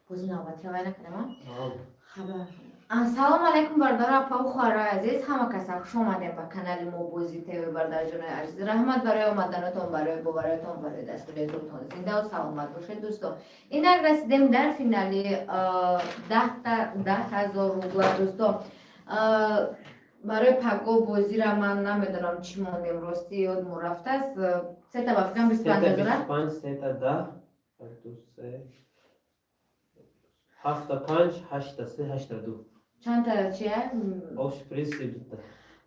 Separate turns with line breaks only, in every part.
Бози навбати вай накардам. Хабар. Ассалому алайкум, бародару, апаву хоҳарои азиз, ҳама каса хуш омадем ба канали мо Бози ТВ. Бародарҷонои азиз, раҳмат барои омаданатон, барои боваротон, барои дастгирии зуртон. Зиндаву саломат бошед, дӯстон. Инак расидем дар финали 10 000 рубла, дӯстон. Барои паго бозира ман намедонам чӣ мондем, ростӣ ёдмон рафтааст. Сета ба фикрам 25 000.
Панҷ, сета, 10, ду, се, ҳафта, панҷ, ҳашта, се, ҳашта, ду.
Чандта чия?
Общий приз 32-та.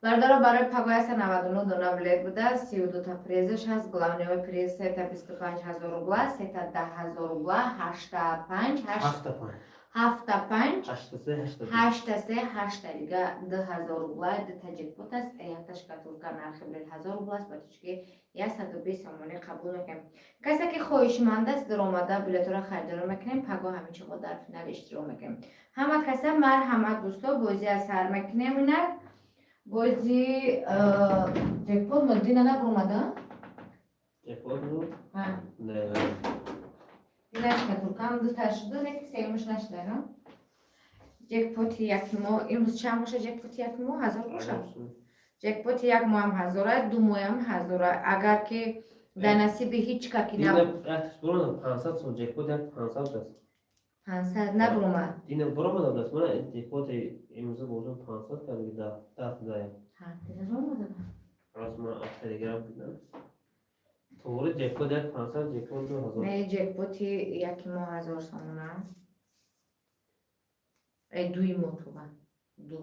Бародаро, барои паго 199 дона билет буда, 32-та призаш ҳаст. Главный приз сета 25 000 рубла, сета 10 000 рубла, ҳашта панҷ,
ҳафта панҷ,
ҳафта панҷ,
ҳашта се, ҳашта ду,
ҳашта се, ҳашта дига 2000 рубла. Дута ҷекпот аст, якта шкатулка. Нархи билет 1000 рубла аст, ба точки 120 сомонӣ қабул мекунем. Касе ки хоҳишманд аст, даромада билетҳоро харидорӣ мекунем. Паго ҳамин чиҳо дар финал иштирок мекунем. Ҳама каса марҳамат, дӯсто, бозӣ аз сар мекунем. Инак бози ҷекпот мо дина набуромада.
Ҷекпот буд? Не.
Дина шкатулкам дута шуда, неки сеюмаш нашуда. Ҷекпоти як мо имрӯз чанд боша? Ҷекпоти як мо 1000 боша. Ҷекпоти як моҳам ҳазора, ду моҳам ҳазора. Агар ки дар насиби ҳеҷ каки
Дина 500 сом ҷекпот, як 500 аст.
500 набуромад.
Дина буромада аст. Мана ҷекпоти имрӯза бозон 500 кард, да да да.
Дина буромада.
Раз ман аз Телеграм дидам. Тоғри, ҷекпот як 500, ҷекпот 2000.
Не, ҷекпоти яки моҳ 1000 сомона. Э, дуи моҳ, туба ду.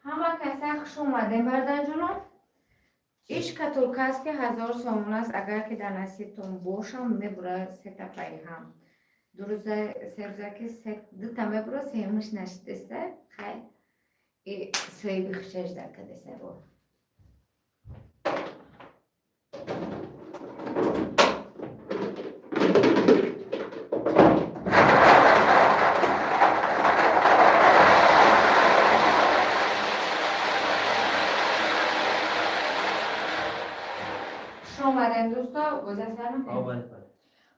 Ҳама каса хуш омадем, бардарҷонон. Иш шкатулка аст, ки 1000 сомон аст. Агар ки дар насибтон бошам, мебура сета пайҳам. 2 рӯза, 3 рӯза ки дута мебура, сеюмаш нашидеста. Хай, и соҳиби хушаш дар кадеста бо. Хуш омадем, дӯсто, боза сар мекунем.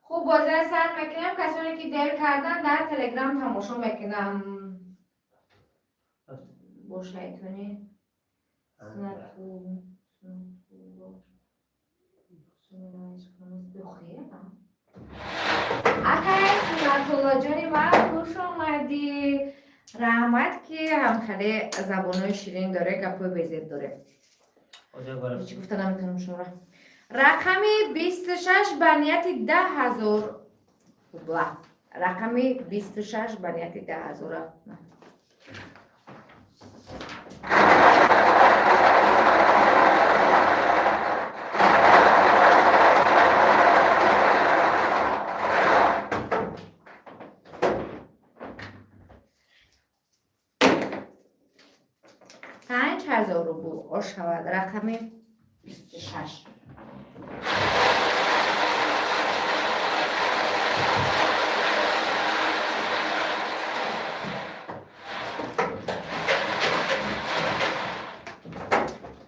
Хуб, боза сар мекунем. Касоне ки дер кардан, дар Телеграм тамошо мекунам. Бо шайтони сунату сунатулло. Акай Сунатуллоҷони ман, хуш омадӣ. Раҳмат, ки ҳамхеле забонҳои ширин доре, гапҳои безеб доре. Чӣ гуфта наметавонам шуморо. Рақами 26 ба нияти 10 000 рубла. Рақами 26 ба нияти 10 000. 5000 рубл ошавад рақами 26.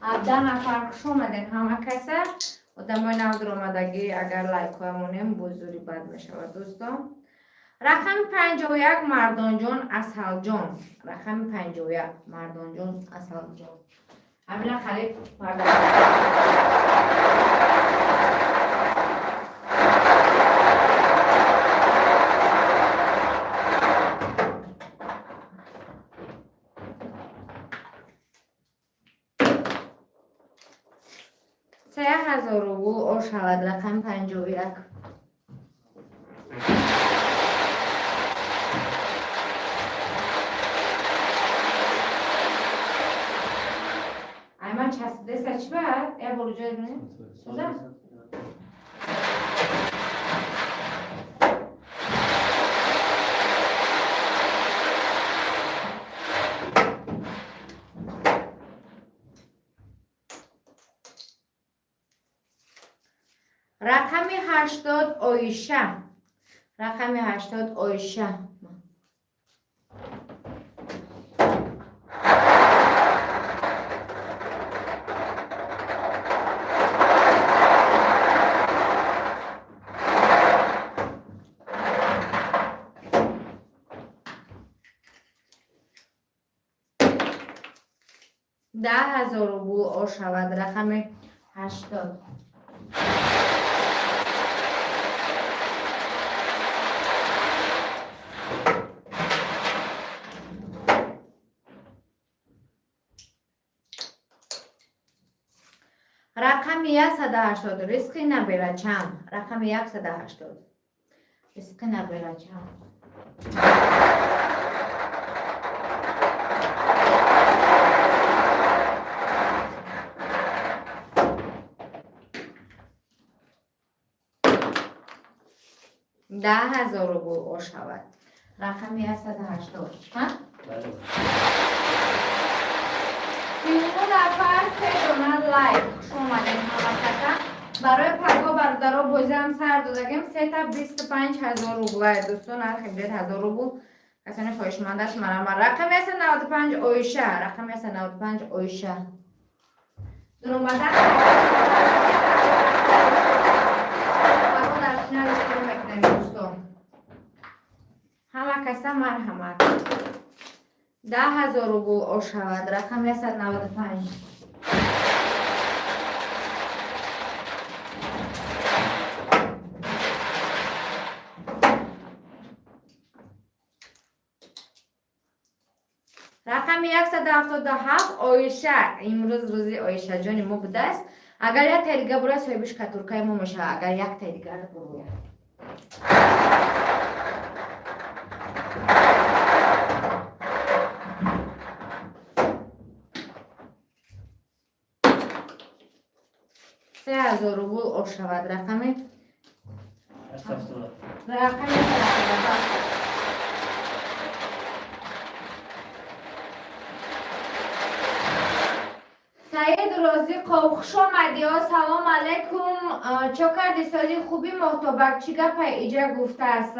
17 нафар, хуш омадем ҳама каса. Одамои нав дуромадагӣ, агар лайкҳоя монем, бозури бад мешавад, дӯстон. Рақами 51, Мардонҷон Асалҷон. Рақами 51, Мардонҷон Асалҷон. Ҳамина қариб мардон. 3000 рубл ошавад рақами 51. Айман часпидеса, чӣ бад? Як бор ҷой бинем. Соза? Рақами 80, Оиша. Рақами 80, Оиша. 10 000 рубл ошавад, рақами 80. Рақами 180, ризқи наберачам. Рақами 180, ризқи наберачам. 10 000 рубл ошавад, рақами 180.
Бале.
39 нафар, се дона лайк. Хуш омадем ҳама каса. Барои паго, бародаро, бозиам сар додагем, сета 25 000 рублай, дӯстон, нархи билет 1000 рубл. Касони хоҳишмандаш, марама. Рақами 195, Оиша. Рақами 195, Оиша. Дуромада паго дар финал иштирок мекунем, дӯстон. Ҳама каса марҳамат. 10 000 рубл ошавад, рақами 195. Рақами 177, Оиша. Имрӯз рӯзи Оишаҷони мо будааст. Агар як таи дига бура, соҳиби шкатулкаи мо мешавад, агар як таи дигар бурояд. 3000 рубл ошавад, рақами
177.
Рақами 177. Саид Розиқов, хуш омадиё. Салом алайкум. Чо карди, сози, хуби, Моҳтобак? Чӣ гапа иҷа гуфтааст?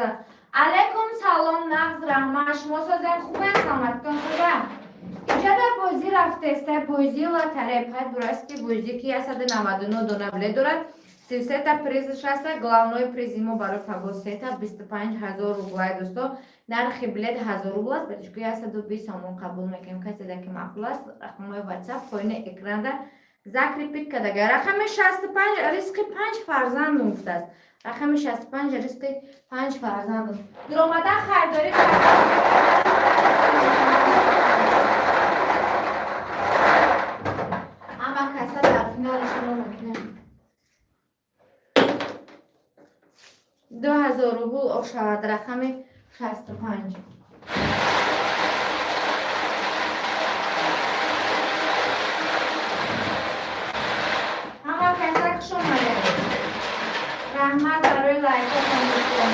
Алайкум салом, нағз, раҳмат. Шумо созем, хубен, саломатитон хуба? Иҷа дар бозӣ рафтеста, бозии лотарея. Пайд бураст, ки бозӣ ки 199 дона билет дорад, 33-та призш аста. Главной призи мо барои паго сета 25 000 рублай, дӯсто. Нархи билет 1000 рубл аст, бачку 120 сомон қабул мекунем. Каседа ки маъқул аст, рақамҳои WhatsApp поини экранда закрепить кардага. Рақами 65, ризқи панҷ фарзандум гуфтааст. Рақами 65, ризқи панҷ фарзандум. Дуромада харидорӣ карда, ҳама каса дар финал иштирок мекунем. 2000 рубл ошавад, рақами 65. Ҳама каса хуш омадед. Раҳмат барои лайкотон, дӯстон.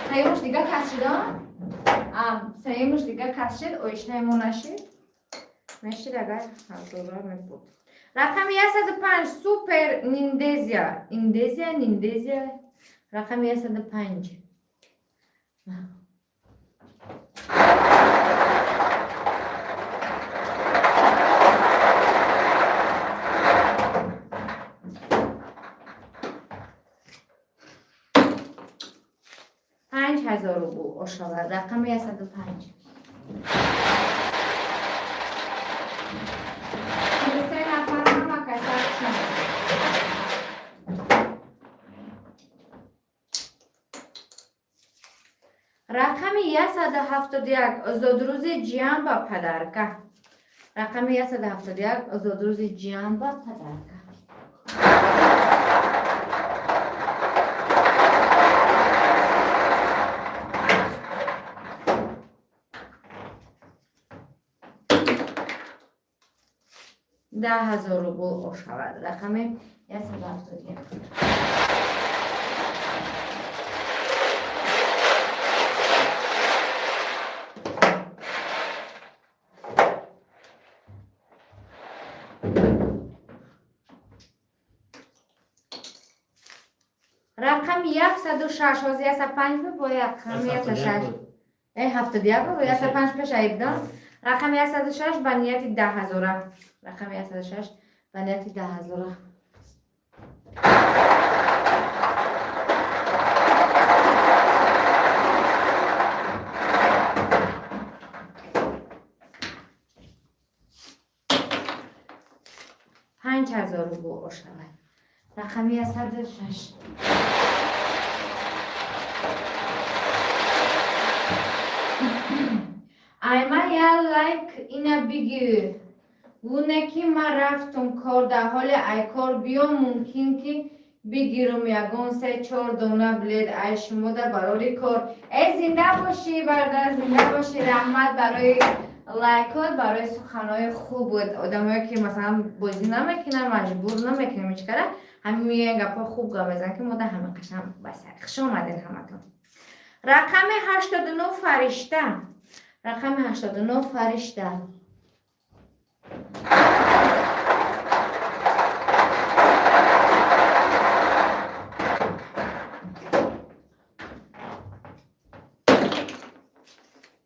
Сеюмуш дига кас шуда, сеюмуш дига кас шид, оишнаи мо нашид. Мешид, агар ҳазора мебуд. Рақами 105, супер ниндезия, индезия, ниндезия. Рақами 105. 5000 рубл ошавад, рақами 105. 43 нафар, ҳама каса хуш омадед. Рақами 171, зодрӯзи ҷиянба подарка. Рақами 171, зодрӯзи ҷиянба подарка. 10 000 рубл ошавад, рақами 171. Рақами 106, ҳозир 105 буд, бо рақами 106. Э, 71 буд, 105 пеш айбдам. Рақами 106 ба нияти 10 000-а. Рақами 106 ба нияти 10 000-а. 5000 рубл ошавад. Рақами 106. Айма я лайк ина бигир. Гуне ки ман рафтум кор, дар ҳоле ай кор биём, мумкин ки бигирум ягон се чор дона билет ай шумода барори кор. Э, зинда бошӣ, бародар, зинда бошӣ. Раҳмат барои лайкот, барои суханҳои хуб. Одамое ки масалан бозӣ намекунанд, маҷбур намекунем ҳеҷ кара, ҳамин меоян, гапҳои хуб гап мезананд, ки мода ҳама қашан басар. Хуш омадед ҳаматон. Рақами 89, Фаришта. Рақами 89, Фаришта.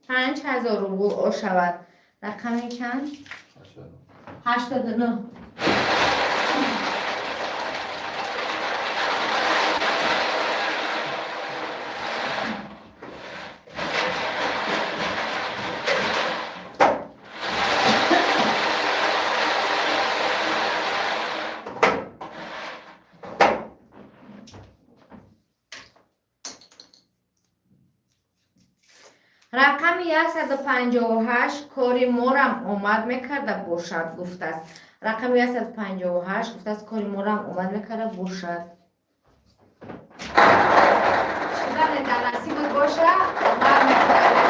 5000 рубл ошавад. Рақами чанд? 89. Рақами 158, кори морам омад мекарда бошад, гуфтааст. Рақами 158 гуфтааст, кори морам омад мекарда бошад. Шудане дар насибот боша, омад мекарда.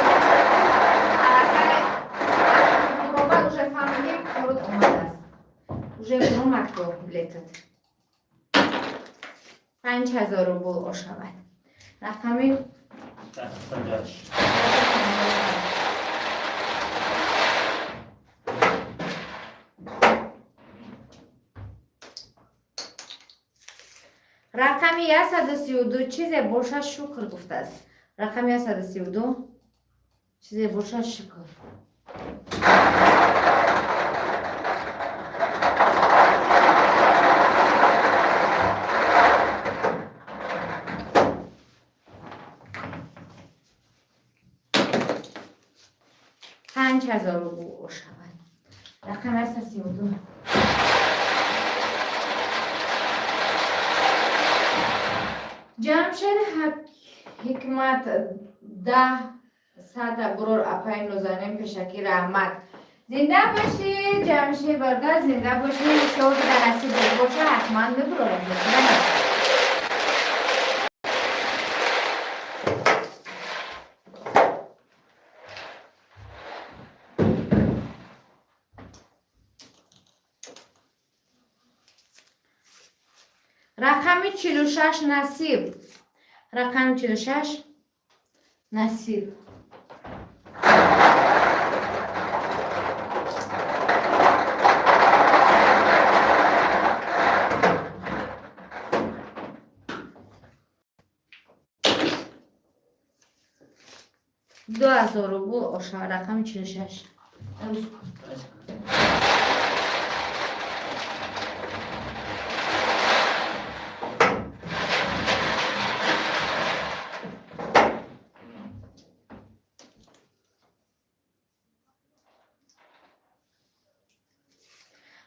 Аллакай омад, уже фаҳмидем, корот омадааст. Уже омад ко билетат. 5000 рубл ошавад. Рақами
58.
Рақами 132, чизе бошад, шукр, гуфтааст. Рақами 132, чизе бошад, шукр. 5000 рубл ошавад. Рақами 132. Ҷамшед Ҳикмат, даҳ сада бурор, апаи нозанин, пешакӣ раҳмат. Зинда бошӣ, Ҷамшед бародар, зинда бошӣ. Иншоалло, ки дар насиб боша, ҳатман мебурорем. Рақами 46, Насиб. Рақами 46, Насиб. 2000 рубл оша, рақами 46.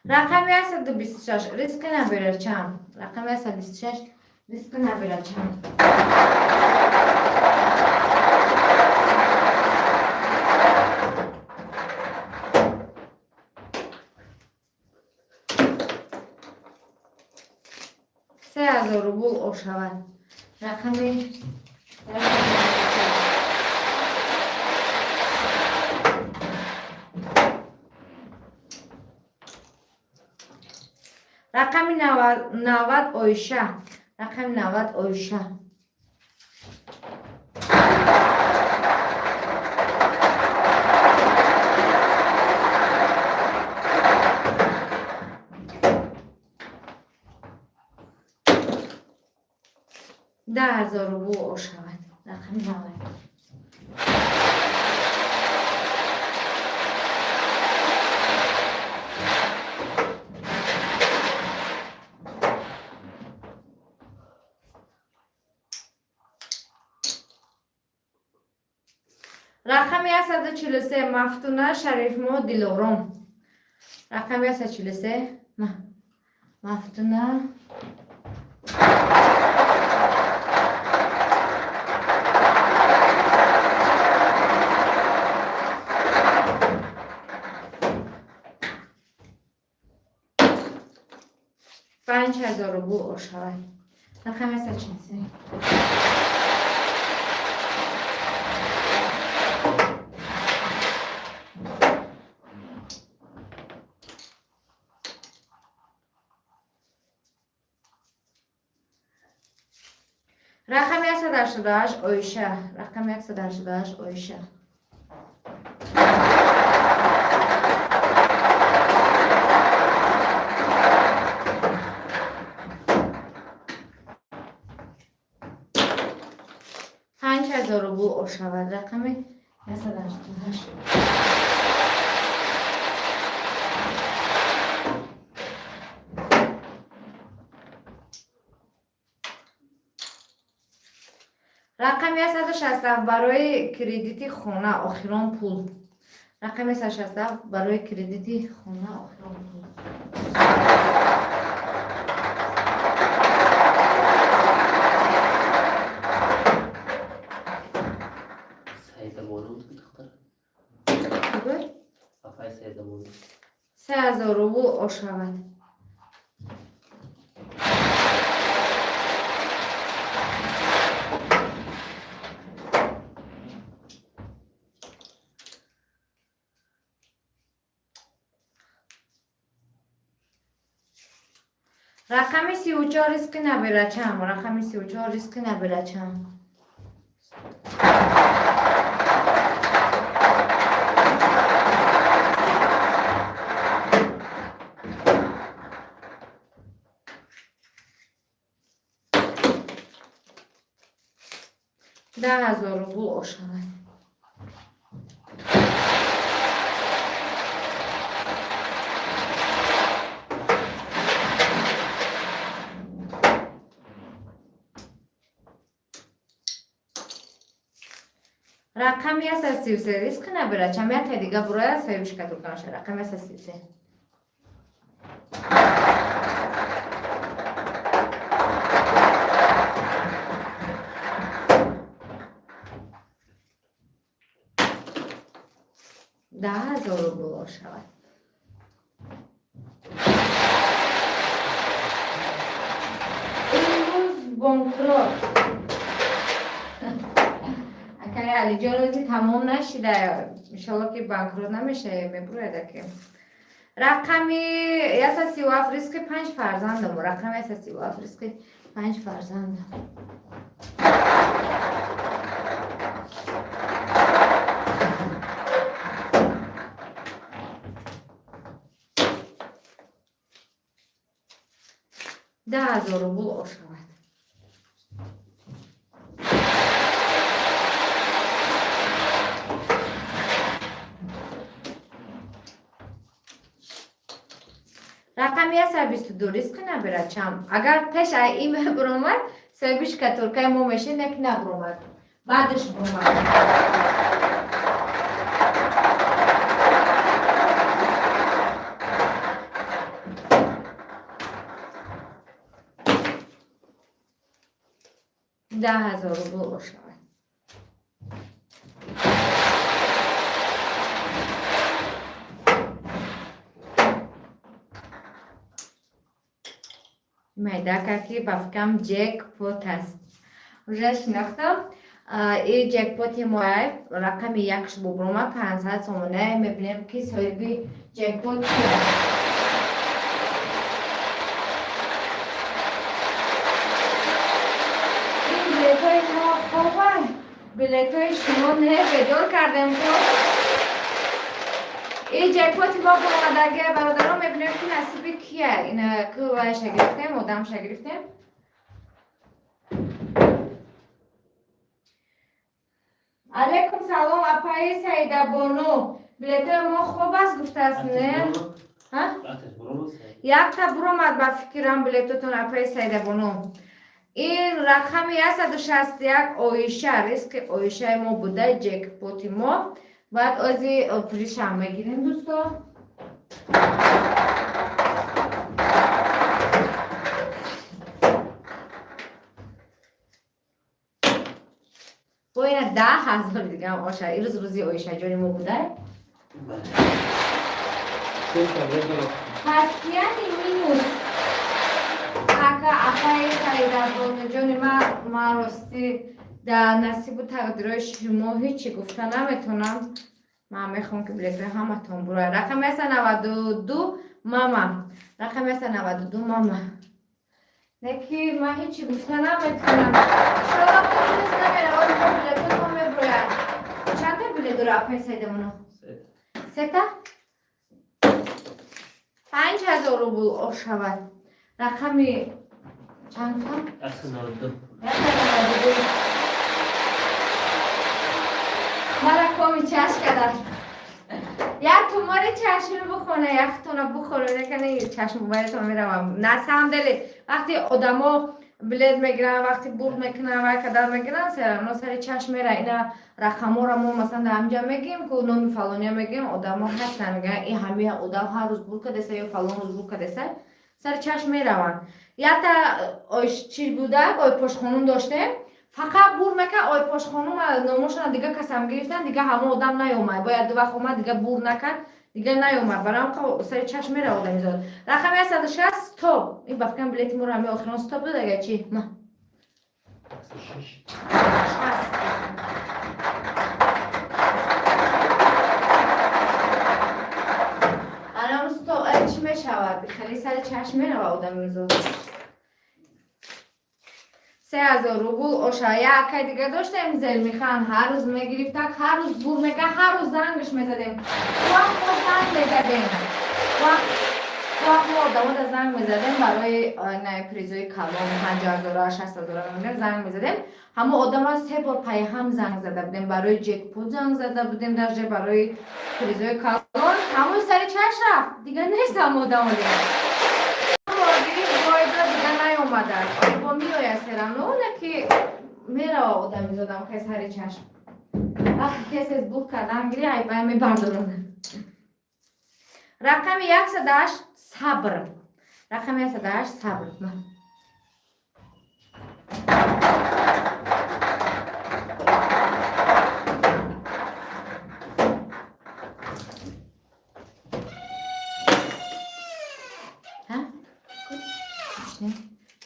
Рақами 126, ризқи набирачам. Рақами 126, ризқи набирачам. 3000 рубл ошавад. Рақами 90, Оиша. Рақами 90, Оиша. 10 000 рубл ошавад. Рақами навад. Рақами 143, Мафтуна Шарифмо Дилором. Рақами 143, Мафтуна 5000 рубл ошавад. Рақами 143. Рақами 188, Оиша. Рақами 188, Оиша. 5000 рубл ошавад. Рақами 188. Рақами 167, барои кредити хона охирон пул. Рақами 167, барои кредити хона охирон пул.
Саидабону буд ки духтар.
Чӣ?
Афай Саидабону.
3000 рубл ошавад. Рақами 34, ризқи набирачам. Рақами 34, ризқи набирачам. 10 000 рубл ошавад. Рақами 133, ризқи набирачам. Якте дига буроя, соҳиби шкатулка мешавад. Рақами 133. 10 000 рубл шавад. Имрӯз банкрот. Акай Алиҷон, рӯзи тамом нашида. Иншолло ки банкрот намешавем, мебурояд аке. Рақами 137, ризқи панҷ фарзандам. Рақами 137, ризқи панҷ фарзандам. 10 000 рубл ошавад. Рақами 122, ризқи набирачам. Агар пеш ай ин буромад, соҳиби шкатулкаи мо мешед, яки набуромад. Баъдаш буромад. 10 000 рубл ошавад. Майда ки ба фикрам ҷекпот аст. Уже шинохтам. И ҷекпоти моя, рақами якш буброма, 500 сомона. Мебинем, ки соҳиби ҷекпот ки аст. Ин билетҳои мо хобай, билетҳои шумо не, бедор кардем ко. И ҷекпоти мо омадаги, бародарон, мебинем, ки насиби кия. Ина ку вайша гирифтем, одамша гирифтем. Алейкум салом, апаи Саидабону. Билетои мо хоб аст, гуфтааст, не? Якта буромад ба фикрам билетотон, апаи Саидабону. Ин рақами 161, Оиша, ризқи Оишаи мо буда, ҷекпоти мо. Баъд ози призшам мегирем, дӯсто. Бо ина 10 000 дигаам оша. Ирӯз рӯзи Оишаҷони мо буда. Пас яъни минус ака, апаи Саидабонуҷони ма, ростӣ дар насибу тақдирои шумо ҳечи гуфта наметонам. Ман мехоҳам, ки билетҳои ҳаматон бурад. Рақами 192, мама, рақами 192, мама. Не ки ман ҳечи гуфта наметонам. Иншолло, минус намеравад, мо билетҳо мебурояд. Чандта билет дора, апаи Саидабону? Сета. 5000 рубл ошавад. Рақами чанд гуфтам? 192. Мара коми чаш кадар. Як тумори чашми бухоне, яктона бухоре, некане чашм бубаятон меравам. На самом деле, вақте одамо билет мегиранд, вақте бурд мекунанд, вай кадар мегиранд, всё равно сари чашм мера. Ина рақамҳоро мо масалан дар ҳамҷа мегӯем, ку номи фалония мегӯем, одамо ҳастанд, мегӯянд, ин ҳами одам ҳар рӯз бурд кардеса ё фалон рӯз бурд кардеса, сари чашм мераванд. Якта чи будак, ойпошхонум доштем, фақат бур мекард. Ойпошхонум номошона дига касам гирифтан, дига ҳамон одам наёмад. Бояд ду вақт омад, дига бур накард, дига наёмад. Барои ҳам сари чашм мера одамизод. Рақами 160, стоп. Ин ба фикрам билети моро ҳами охирон стоп дод, агар чи ма шаст. Алан стоп чӣ мешавад? Хеле сари чашм мерава одамизод. 3000 рубл оша. Як акай дига доштем, Зелмихан, ҳар рӯз мегирифтак, ҳар рӯз бур мекард, ҳар рӯз зангаш мезадем. Вақт мо занг мезадем, вақт мо одамода занг мезадем барои на призои калон, 50 0-а, 60 0-а мегирем, занг мезадем. Ҳамон одамро се бор пайҳам занг зада будем, барои ҷекпот занг зада будем, даже барои призои калон. Ҳамон сари чашм рафт, дига нест ҳамон одамо. Дига гирифт, дига наёмадааст. Бо меояд всё равно, ки мерава одамизодам хе сари чашм. Вақте тез-тез бур кардан гири, айбай мебардоранд. Рақами 108, сабр. Рақами 108, сабр.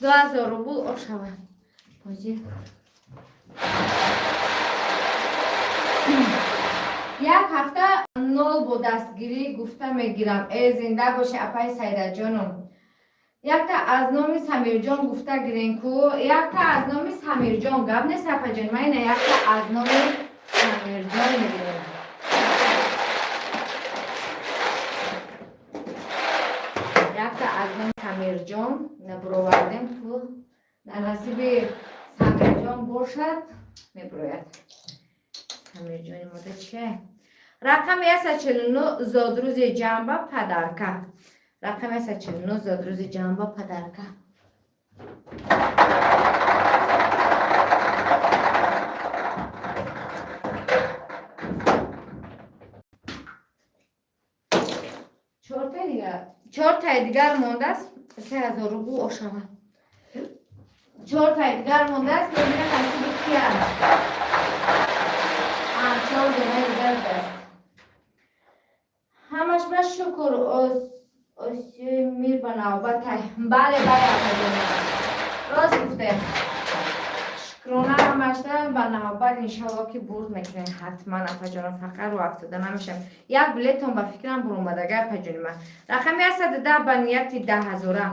2000 рубл ошавад. Бозӣ як ҳафта нол бо дастгирӣ гуфта мегирам. Э, зинда боши, апаи Сайдаҷоном. Якта аз номи Самирҷон гуфта гирен ку. Якта аз номи Самирҷон, гап нест, апаҷон. Ма ина якта аз номи Самирҷон мегирем. Якта аз номи Самирҷон набуровардем. Пул дар насиби Самирҷон бошад, мебурояд. Самирҷони мода чие? Рақами 149, зодрӯзи ҷамба подарка. Рақами 149, зодрӯзи ҷамба подарка. Чортаи дигар, чортаи дигар мондааст. 3000 рубл ошавад. Чортаи дигар мондааст. Мебинам, насиби ки аст. Чор донаи дигар даст. Ҳамаш ба шукр, осиёи мир ба навбатай. Бале, бале, апаҷон, рост гуфтем. Шукрона, ҳамашда ба навбат. Иншалло, ки бурд мекунем ҳатман, апаҷонам. Фақат рӯ афтода намешавем. Як билетон ба фикрам буромадага, апаҷони ман. Рақами 110, ба нияти 10 0-а.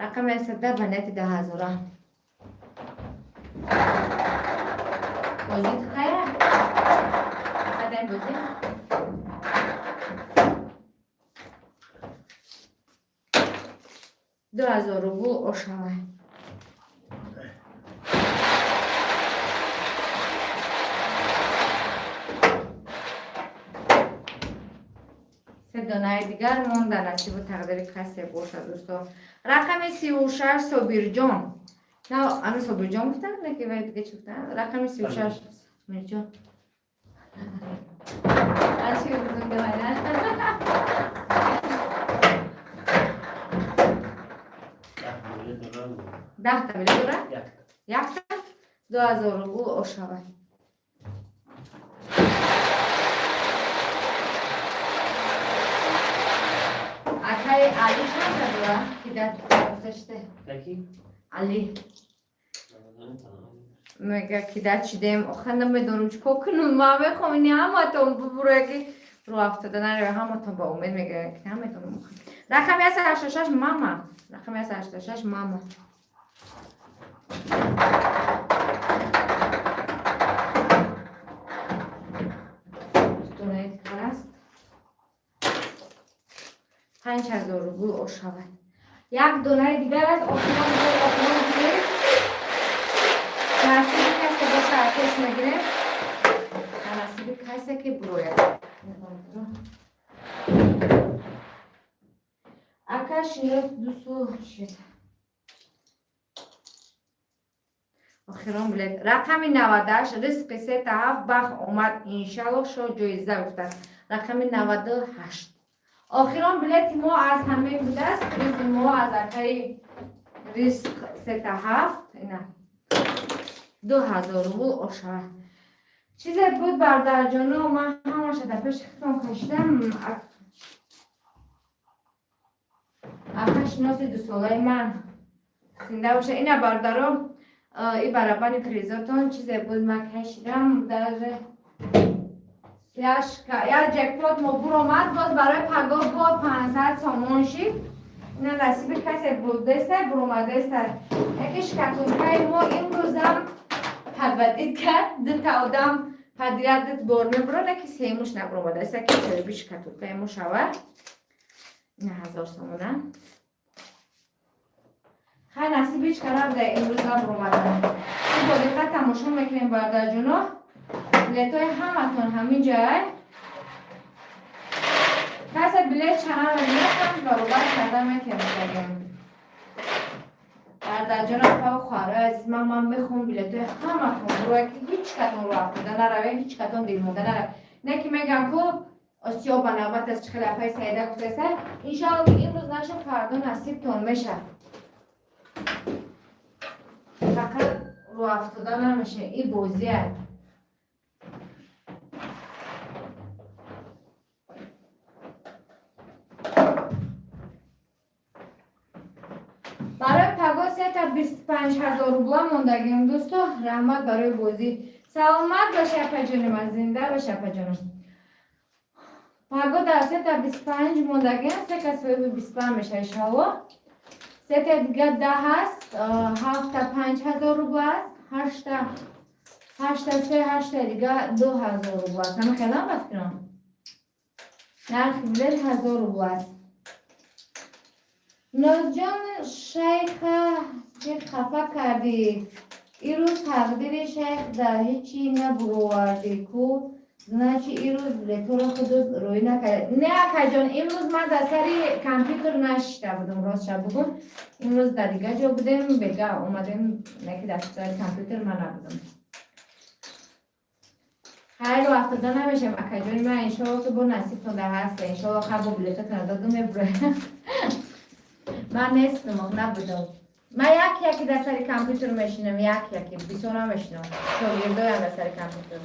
Рақами 110, ба нияти 10 0-а. Бозӣ қая қадай бозӣ? 2000 рубл ошавай. Донаи дигар монда, насибу тақдири касе бошад, дӯсто. Рақами 36, Собирҷон. На, ами Собирҷон гуфтан, ки вай дига чӣ гуфтан? Рақами 36, Мирҷон. А чӣ гуфтан, давай? 10 та билет дора? Якта? 2000 рубл ошавад. Акаи Али чанда дора? Ки дар гуфта шуда? Али. Мега ки дар чидем, охир намедонам чӣ кор кунам. Ман мехоҳам ини ҳаматон бубуроя, ки рӯ афтода нараве, ҳаматон ба умед мегӯянд, ки намедонам. Рақами 186, мама. Рақами 186, мама. Донаи дигар аст. 5000 рубл ошавад. Як донаи дигар аст, охирон охирон гирем. Насиби касе боша, пеш мегирем. Насиби касе ки бурояд. Ака шинос дусу шид. Охирон билет. Рақами 98, ризқи сета ҳафт бахт омад, иншалло шо ҷоиза гуфтааст. Рақами 98. Охирон билети мо аз ҳамин будааст. Призи мо аз акаи ризқ сета ҳафт ина 2000 рубл ошавад. Чизе буд, бародарҷоно, ман ҳамаша дар пеши худтон кашидам. Ака шиноси дусолаи ман зинда боша. Ина, бародаро, и барабани призотон чизе буд, ман кашидам. Даже як ҷекпот мо буромад, боз барои пагоҳ бо 500 сомон шид. Ина насиби касе бурдеста, буромадеста. Яке шкатулкаи мо имрӯзам подводить кард, дута одам подряд бор мебурад, яки сеюмуш набуромадааст, яки соҳиби шкатулкаи мо шавад. Ина 1000 сомона. Хай, насиб ҳеч карда имрӯз набуромада. Бо диққат тамошо мекунем, бародарҷоно. Билетҳои ҳаматон ҳамин ҷай. Касе билет чанд мебинад, панҷ баробар карда метавонем. Бародарҷоно, апа хоҳарои азиз, ман мехоҳам билетҳои ҳаматон бурояд, ки ҳеҷ катон рӯ афтода наравед, ҳеҷ катон дилмонда наравед. Не ки мегам ку осиё ба навбат аст, чӣ хеле апаи Саида гуфтаста. Иншоалло, ки имрӯз наша, фардо насибтон мешавад. Фақат рӯ афтода намеша, и бозия. Барои паго сета 25 000 рубла мондагим, дӯсто. Раҳмат барои бозӣ. Саломат боши, апаҷони ман, зинда боши, апаҷонам. Паго дар сета 25 мондагим, се кас соҳиби 25 меша, иншоалло. Сета дига 10 аст, ҳафта 5000 рубла аст, ҳашта ҳашта се, ҳашта дига 2000 рубла аст. Ҳама хелам ба фикрам. Нархи билет 1000 рубла аст. Нозҷон, шайха чӣ хафа кардӣ? Ирӯз тақдири шайх дар ҳечи набуровардӣ ку, значит, ирӯз билетҳоро худут рӯй накард. Не, акаҷон, имрӯз ман дар сари компютер нашишта будам, ростша бугум. Имрӯз дар дигар ҷо будем, бега омадем, неки дар сари компютер ман набудам. Хайру афтода намешам, акаҷони ман, иншоалло, ки бо насибтон дар ҳаста, иншоалло, хай, бо билетатон доду мебуроям. Ман нестам, набудам. Ман як яке дар сари компютер мешинам, як яке, бисёр намешинам. Шогирдоям дар сари компютер.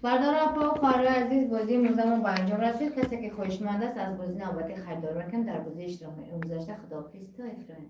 Бардора, апа, хоҳарои азиз, бозии имрӯзамон ба анҷом расид. Касе ки хоҳишманд аст, аз бозии навбатӣ харидор мекунад, дар бозии иштирок мекунад. Гузашта худоҳофиз то эфирҳои.